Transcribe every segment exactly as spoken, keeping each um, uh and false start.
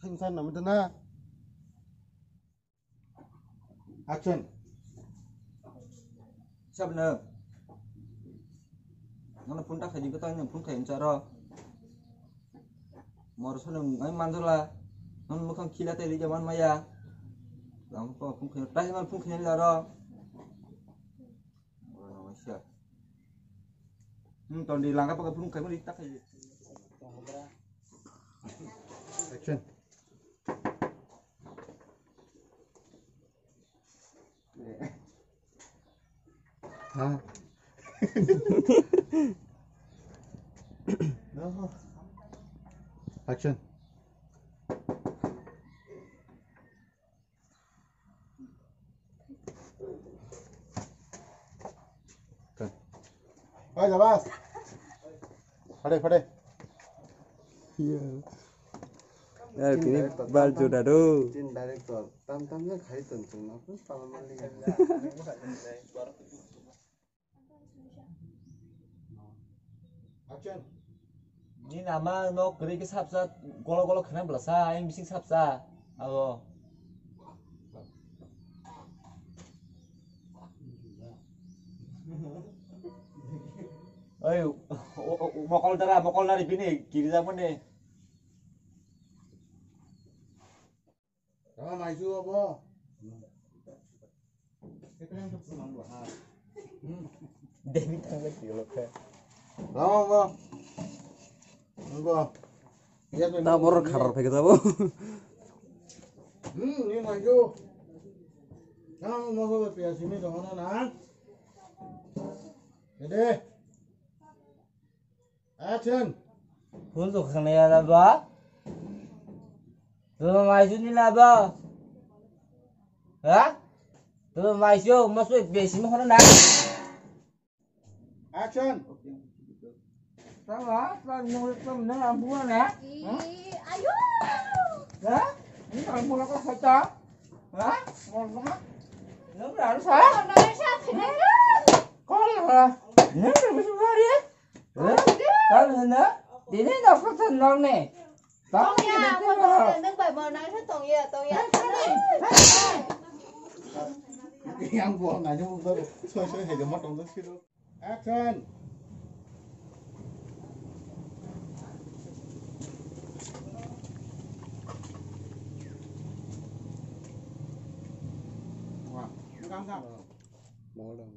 Thangsa namita na. Action. Sabna. Nana phone ta khaidi ko tang phone khaim charo. Mor sono ngai manjala. Non mukhang khila tei rija man maya. Lang ko phone khaim tai man phone khaim laro. Ora no sia. Hmm, tondi langka pakai phone khaim ri ta khaidi. Action. Ha? Action. Oi, Jabas. Phade, phade. Iya. Eh, kini bal joda do. Tin director. Tam tam nya khai ton chung na pun pala mali. Action. Ni nama no kwrwi khe sapsa golo golo khna bwlasa ayang bising sapsa. Abo. Oi, o, o, o, mokol dara, mokol nari bini girja mone. Tama maisu abo. Demi tangga sih lo khe. Tama abo. Abo. Iya tuh. Ta borok kharar phai khe tabo. Hmm, ini maisu. Tama abo piya simi dohono na. Dede. Action. Phone to khna ya da ba? To maisu ni na ba? Ha? To maisu mo so besi mo khna na. Action. Tama, ta nung tum na ambu na. Ayo. Ha? Ni ambu ko khata. Ha? Mo ma. Nung ra sa. Ko la. Ni bisi bari. Tal hwno, tini nokha thangnokni. Tongya, nwng bai bo nangsa tongya, tongya. Yang bo nangsa bo soi soi hai ma tongdo siro. Action. Wah, enggak, enggak. Mokol dong.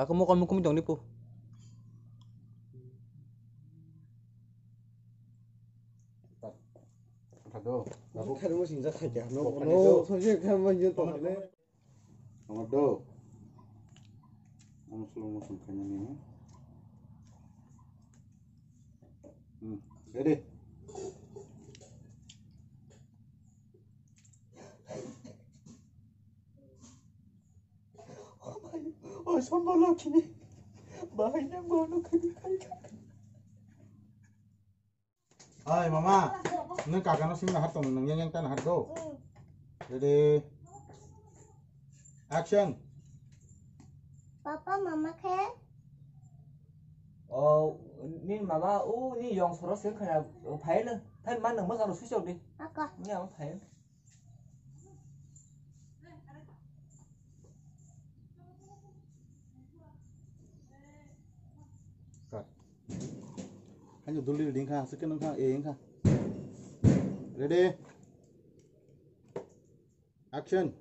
Aku mokol mukum dong nipu. Thado. Aku khari mo sinja khaja. No, no, sosi khan mo je to hale. Nomor do. Ang slow motion khaina ni. Hmm, ready. O Sambo Lokini, bahai nang bono khani khai kha. Oi, mama, nung kaka no sing nahar tong, nung yang yang ta nahar do. Ready, action. Papa, mama khe? O, ni mama, o, ni yong soro sing khana, o, phai le, phai man nung ma karo sui chok di. Aka. Ni ang phai. Cut. Hanya duli ding kha, second kha, eh, kha. Ready? Action.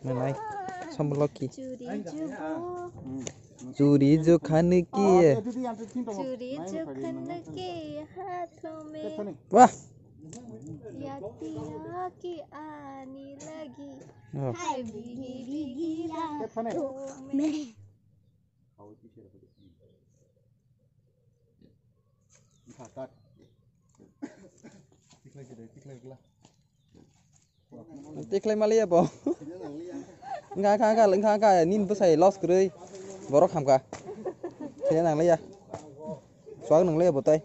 Nalai, Sambo Loki. Churi jubu. Churi jukhani ki. Churi jukhani ki hath mein. Wah. Yad diya ki aane lagi. Oh. Hai bigi bigi la to me. Tiklai maliya bo. Nga kha kha nga kha nin bwsai loss kwrwi. Borok hamkha. Khe nang liya. Swag nang liya bo tai.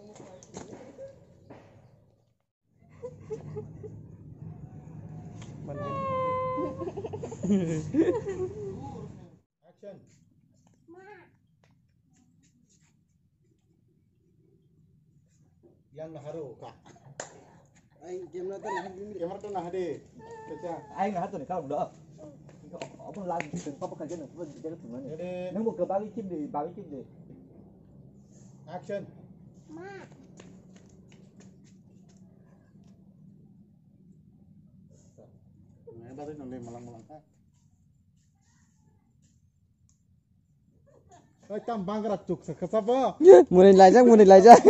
Action. Yang naharo ka. Ai, camera to nahar gini. Camera to nahar de. Kacha. Ai, nahar to ni kaung do. Open lag di, papa kaje na, papa kaje na. Ready. Nang bo ke bagi kim de, bagi kim de. Action. Ma. Nang bari nang de malang malang ha. Oi, tam bangra chuk sa kasa bo. Muni laijak, muni laijak.